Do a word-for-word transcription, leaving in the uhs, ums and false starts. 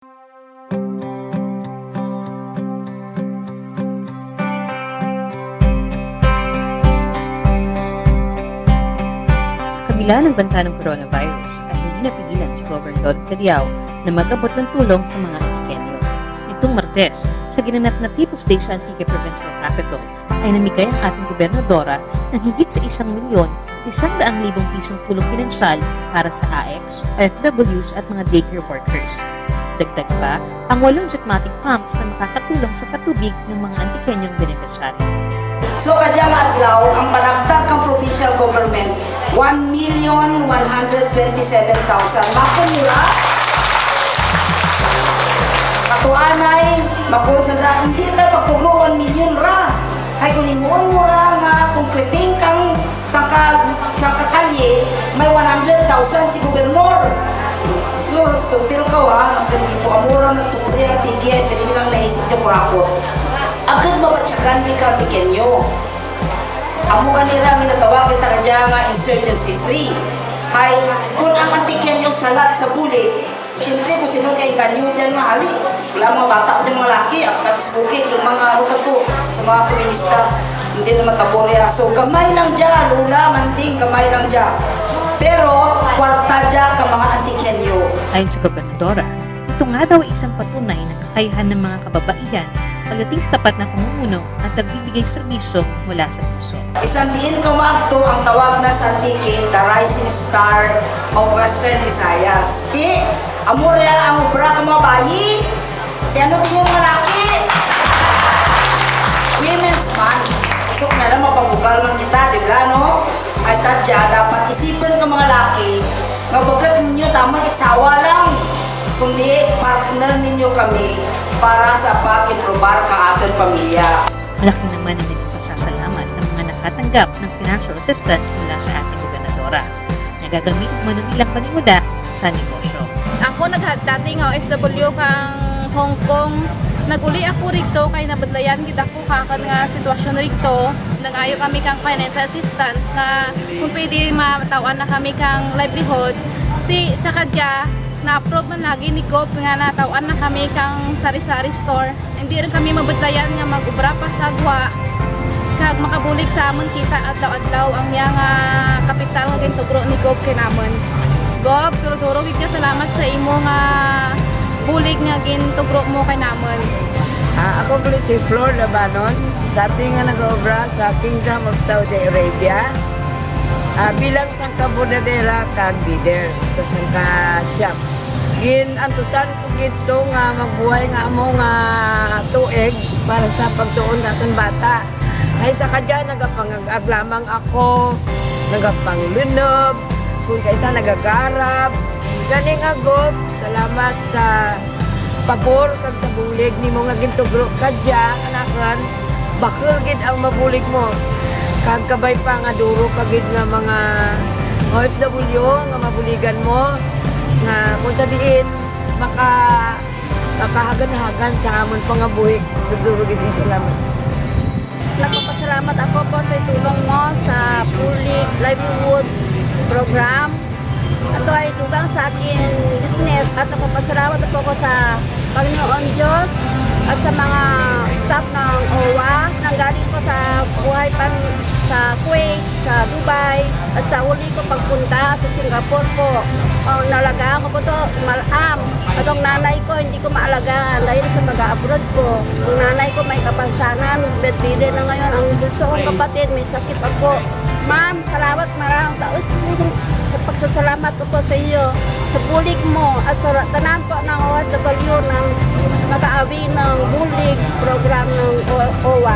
Sa kabila ng banta ng coronavirus, ay hindi napigilan si Governor Dodod Cadiao na mag-abot ng tulong sa mga Antiqueño. Nitong Martes, sa ginanap na People's Day sa Antique Provincial Capitol, ay namigay ang ating gobernadora ng higit sa isang milyon, isang daang libong pisong tulong pinansyal para sa AICS, OFWs at mga daycare workers. Dagdag pa, ang walong Jetmatic pumps na makakatulong sa patubig ng mga Antiqueñong benepisyaryo. So, kadya nga adlaw, ang panagtag kang provincial government, one million one hundred twenty-seven thousand. Makon nyo ra? Katuanay, makon sanda, indi ta pagtugro one million ra. Hay kon himuon mo ra nga konkreting kang sangka, sangka kalye, may one hundred thousand si gobernor. Yo, sutil kaw, ha, ang kalibo, amo ra nagpobre ang Antique, pero yun ang naisip nyo kurakot. Agud mabatyagan ti ka Antiqueño. Amo gani ra ang ginatawag kita kadya nga insurgency free. Hay, kon ang Antiqueño salat sa bulig, siyempre, kon sin-o kaw inganyo dyan nga hali. Wara mga bata ko dyan, mga laki, agto sa bukid, kang mga ano kato, sa mga komunista, indi na matabo ria. So, gamay lang dya, Lola, Manding, gamay lang dya. Pero, kwarta dya kang mga Antiqueño. Ayon sa gobernadora, ito nga daw ay isang patunay ng kakayahan ng mga kababaihan pagdating sa tapat na pamumuno at nagbibigay serbisyo mula sa puso. Bisan diin kaw maagto, ang tawag na sa Antique, the rising star of Western Visayas. Ti, amo ria ang obra kang mga bayi. Ti ano ti inyo mga laki? Women's Month. Isok na lang, mapabugal man kita, di bala, no? Ay, sadya, dapat isipun kang mga laki nga bukut ninyo taman itsawa lang, kundi partner ninyo kami para sa pag-improbar kang atun pamilya. Malaki naman ang naging pasasalamat ng mga nakatanggap ng financial assistance mula sa ating gobernadora na gagamitin umano nilang panimula sa negosyo. Ako nagha-, dati nga OFW kang Hong Kong, nag-uli ako rugto kay nabudlayan gid ako kang akun nga sitwasyon rugto. Nag-ayo kami kang financial assistance nga kon pwede mataw-an na kami kang livelihood. Ti sa kadya, na-approve man lagi ni Gov nga nataw-an na kami kang sari-sari store. Indi run kami mabudlayan nga mag-obra pa sa gwa kag makabulig sa amun kita adlaw-adlaw, ang iya nga kapital nga gintugro ni Gov kanamun. Gov, duro-duro gid nga salamat sa imo nga bulig nga gintugro mo kanamun. Ah, ako pala si Flor Labanon. Dati nga nagaobra sa Kingdom of Saudi Arabia. Ah, bilang sangka bordadera kag beader sa sangka shop. Gin-antusan ko gid to nga magbuhay nga amo nga tuig para sa pagtuon sa atun bata. Hay sa kadya, nagapangag-ag lamang ako, nagapanglunub, kon kaisa nagagarab. Gani nga, Gov, salamat sa pabor kag sa bulig nimo nga gintugro kadya kanakun. Bakul gid ang mabulig mo. Kag kabay pa nga duro pa gid nga mga OFW nga mabuligan mo, nga kon sa diin maka-, makahagan-hagan sa amun pangabuhi. Duro gid nga salamat. Nagpapasalamat ako po sa itulong mo sa Bulig Livelihood Program. Ito ay dugang sa aking business at nagpapasalamat po ako sa Panginoon Diyos at sa mga staff ng OWWA. Nanggaling po sa buhay pan-, sa Kuwait, sa Dubai, at sa huli ko pagpunta sa Singapore po. Ang inalagaan ko po to, mal-am. At ang nanay ko, hindi ko maalagaan dahil sa pag-abroad ko. Ang nanay ko may kapansanan, bedridden na ngayon. Ang bunso kong kapatid, may sakit ako. Ma'am, salamat marang taus-pusong sa pagsasalamat ko po sa iyo, sa bulig mo, at sa tanan po ng OFW ng nag-a-avail ng bulig program ng O-, OWWA.